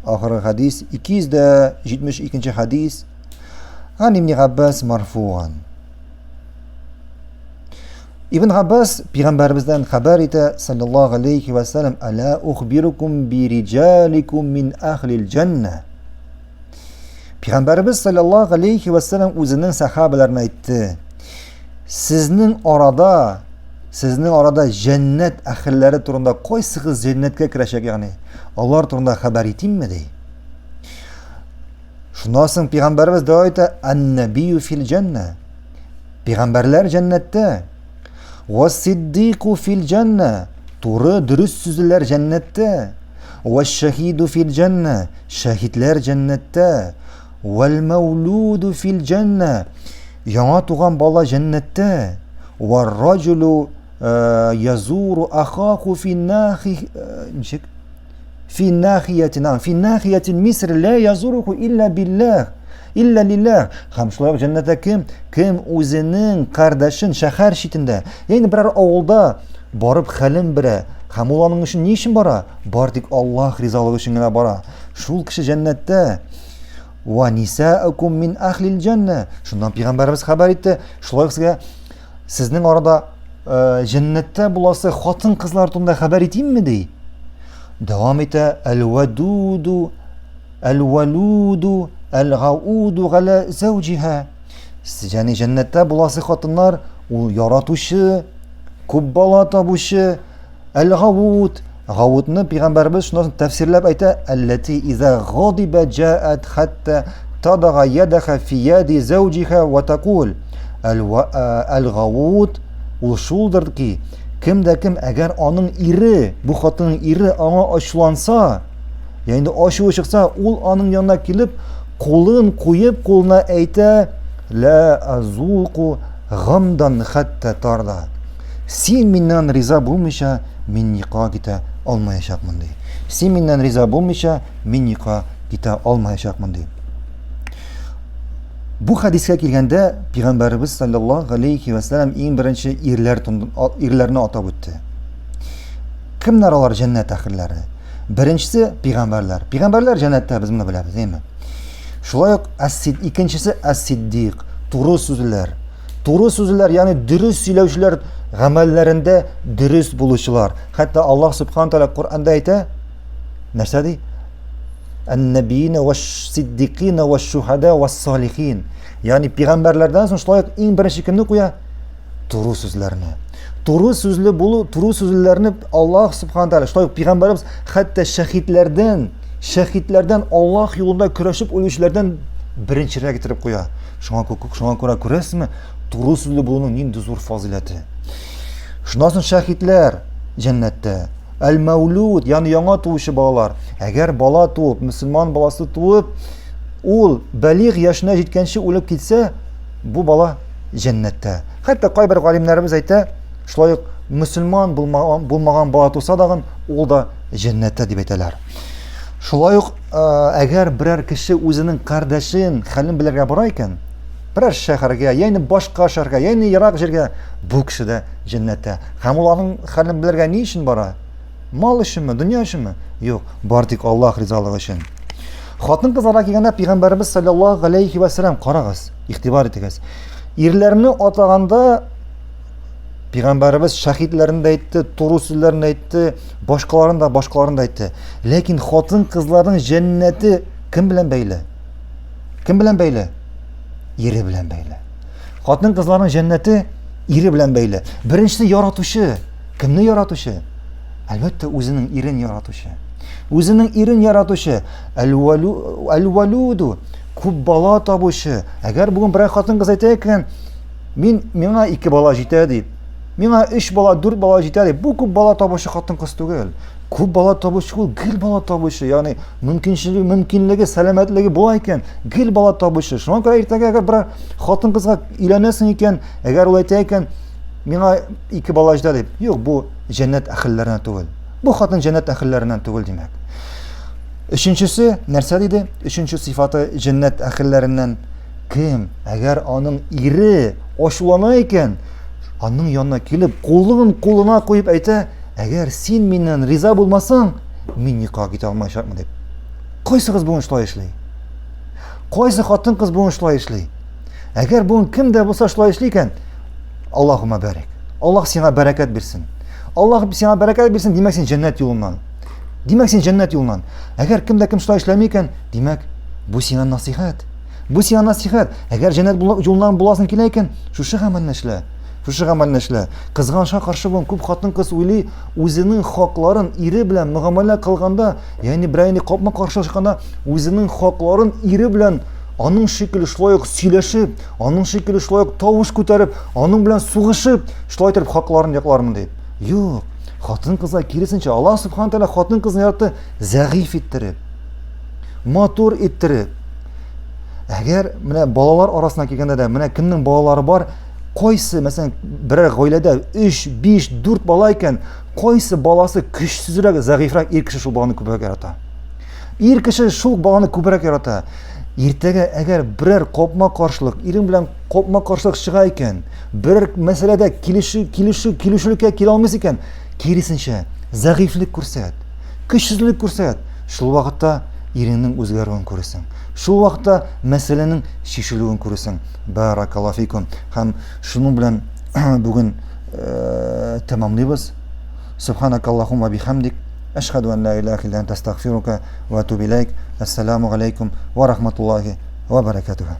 Ахыргы хәдис 272 хәдис. Ан Ибн Габбас марфуан. Ибн Габбас пәйгамбәребездән хәбәр итә, саллаллаһу алейхи ва саллям, "Аля ухбирукум би риҗаликум мин ахлил җанна." Пәйгамбәребез саллаллаһу алейхи ва саллям үзенең сахабаларына әйтте: "Сезнең арада, сезнең арада җәннәт әһелләре турында кайсыгыз җәннәткә керәчәк, ягъни алар турында хәбәр итимме ди?" Шуннан соң пәйгамбәребез дәвам итә, "Ан-набию фил җанна." Пәйгамбәрләр җәннәттә. Вассиддику фил җанна. Туры, дөрес сүзлеләр җәннәттә. Вассшахиду фил җанна. Шәһидләр җәннәттә. Вәл мәүлуду фил җанна. Яңа туган бала җәннәттә. Вар-раҗулу э, язуру ахаху фи нахи э, ничек? Фи нахиятин, фи нахиятин Миср ла язуруху илля биллах, илля лиллах. Һәм шулай ук җәннәттә кем, кем үзенең кардәшен шәһәр читендә, ягъни берәр авылда барып хәлен белә, һәм ул аның өчен ни өчен бара? Бар тик Аллаһ ризалыгы өчен генә бара. Шул кеше җәннәттә. Ва нисаукум мин ахлил җәннә. Шуннан пәйгамбәребез хәбәр итте, шулай ук сезгә Сезнең арада э, җәннәттә буласы хатын-кызлар турында хәбәр итимме ди? Дәвам итә әл-вадуду әл-валуду әл-гауду галя зәүҗиһа. Ягъни җәннәттә буласы хатыннар ул яратучы, күп бала табучы, Әл-Гавуд, Гавудны пәйгамбәребез шуннан соң тәфсирләп әйтә, Әлләти иза гадиба җаат хатта тадага ядаха фи яди зәүҗиха ва такул. Әл-Гавуд ул шулдыр ки, кем дә кем әгәр аның ире, бу хатынның ире аңа ачуланса, ягъни ачуы чыкса, ул аның янына килеп, кулын куеп кулына әйтә, Ла азуку гамдан хатта тарда. Син миннән риза булмыйча, мин никага китә алмаячакмын, ди. Син миннән риза булмыйча, мин никага китә алмаячакмын, ди. Бу хәдискә килгәндә, пәйгамбәребез саллаллаһу алейхи ва саллям иң беренче ирләр ирләрне атап үтте. Кемнәр алар җәннәт әһелләре? Беренчесе пәйгамбәрләр. Пәйгамбәрләр җәннәттә, без моны беләбез, әйме? Шулай ук әс-сид, икенчесе әс-сиддик, туры сүзлеләр. Туры сүзлеләр, ягъни дөрес сөйләүчеләр, гамәлләрендә дөрес булучылар. Хәтта Аллаһ субхана тәгалә Коръәндә әйтә, нәрсә ди? Ән-набиина ваш-сиддикина ваш-шухада вас-салихин. Ягъни пәйгамбәрләрдән соң шулай ук иң беренче кемне куя? Туры сүзләрне. Туры сүзле булу, туры сүзлеләрне Аллаһ субхана тәгалә, шулай ук пәйгамбәребез хәтта шәһидләрдән, шәһидләрдән Аллаһ юлында көрәшеп үлүчеләрдән беренчерәк итеп куя. Шуңа, шуңа күрә күрәсезме, туры сүзле булуның нинди зур фазыйләте. Шуннан соң шәһидләр җәннәттә. Әл-мәүлүд, ягъни яңа туучы балалар. Әгәр бала туып, мөселман баласы туып, ул бәлигъ яшенә җиткәнче үлеп китсә, бу бала җәннәттә. Хәтта кайбер галимнәребез әйтә, шулай ук мөселман булмаган, булмаган бала туса дагын, ул да җәннәттә дип әйтәләр. Шулай ук, әгәр берәр кеше үзенең кардәшен хәлен белергә бара икән, берәр шәһәргә, яни башка шәһәргә, яни ерак җиргә, бу кеше дә җәннәттә. Һәм ул аның хәлен белергә ни өчен бара? Мал өченме, дөнья өченме? Юк, бар тик Аллаһ ризалыгы өчен. Хатын-кызларга килгәндә пәйгамбәребез саллаллаһу алейхи ва саллям карагыз, игътибар итегез. Ирләрне атаганда пәйгамбәребез шәһидләрен дә әйтте, туры сүзләрен дә әйтте, башкаларын да, башкаларын да әйтте. Ләкин хатын-кызларның җәннәте кем белән бәйле? Кем белән бәйле? Ире белән бәйле. Хатын-кызларның җәннәте ире белән бәйле. Беренчесе яратучы. Кемне яратучы? Әлбәттә, үзенең ирен яратучы. Үзенең ирен яратучы, әл-валуду, күп бала табучы. Әгәр бүген берәр хатын-кыз әйтә икән, мин миңа ике бала җитә дип, миңа өч бала, дүрт бала җитә дип, бу күп бала табучы хатын-кыз түгел. Күп бала табучы ул гел бала табучы, ягъни мөмкинчелеге, мөмкинлеге, сәламәтлеге була икән, гел бала табучы. Шуңа күрә иртәгә әгәр берәр хатын-кызга өйләнәсең икән, әгәр ул әйтә икән, миңа ике бала җитә дип, юк, бу җәннәт әһелләренә түгел. Бу хатын җәннәт әһелләреннән түгел, димәк. Өченчесе нәрсә диде? Өченче сыйфаты җәннәт әһелләреннән кем? Әгәр аның ире ачулана икән, аның янына килеп, кулын кулына куеп әйтә, әгәр син миннән риза булмасаң, мин никах китә алмаячакмын дип. Кайсыгыз бүген шулай эшли? Кайсы хатын-кыз бүген шулай эшли? Әгәр бүген кем дә булса шулай эшли икән, Аллаһума бәрик. Аллаһ сиңа бәрәкәт бирсен. Аллаһ сиңа бәрәкәт бирсен, димәк син җәннәт юлыннан. Димәк син җәннәт юлыннан. Әгәр кем дә кем шулай эшләми икән, димәк, бу сиңа насыйхәт. Бу сиңа насыйхәт. Әгәр җәннәт юлыннан буласың килә икән, шушы гамәлне эшлә. Шушы гамәлне эшлә. Кызганычка каршы бүген күп хатын-кыз уйлый, үзенең хакларын ире белән мөгамәлә кылганда, ягъни берәр инде капма-каршы чыкканда, үзенең хакларын ире белән аның шикелле шулай ук сөйләшеп, аның шикелле шулай ук тавыш күтәреп, аның белән сугышып, шулай итеп хакларын яклармын дип. Юк, хатын-кызга киресенчә, Аллаһ субхана тәгалә хатын-кызны яратты зәгыйфь иттереп, матур иттереп. Әгәр менә балалар арасына килгәндә дә, менә кемнең балалары бар, кайсы, мәсәлән, берәр гаиләдә 3, 5, 4 бала икән, кайсы баласы көчсезрәк, зәгыйфьрәк ир кеше шул баланы күбрәк ярата. Ир кеше шул баланы күбрәк ярата. Иртәгә әгәр берәр капма-каршылык, ирең белән капма-каршылык чыга икән, берәр мәсьәләдә килешү, килешү, килешүлеккә килә алмыйсың икән, киресенчә, зәгыйфьлек күрсәт, көчсезлек күрсәт, шул вакытта иреңнең үзгәрүен күрерсең. Шул вакытта мәсьәләнең чишелүен күрерсең. Баракаллаһу фикум. Һәм шуның белән бүген э, тәмамлыйбыз. Субханакаллахумма бихамдик. Әшһәду ан ла илаһа илля анта астагфирука ва атубу иләйк. Ассаламу алейкум ва рахматуллахи ва баракатуху.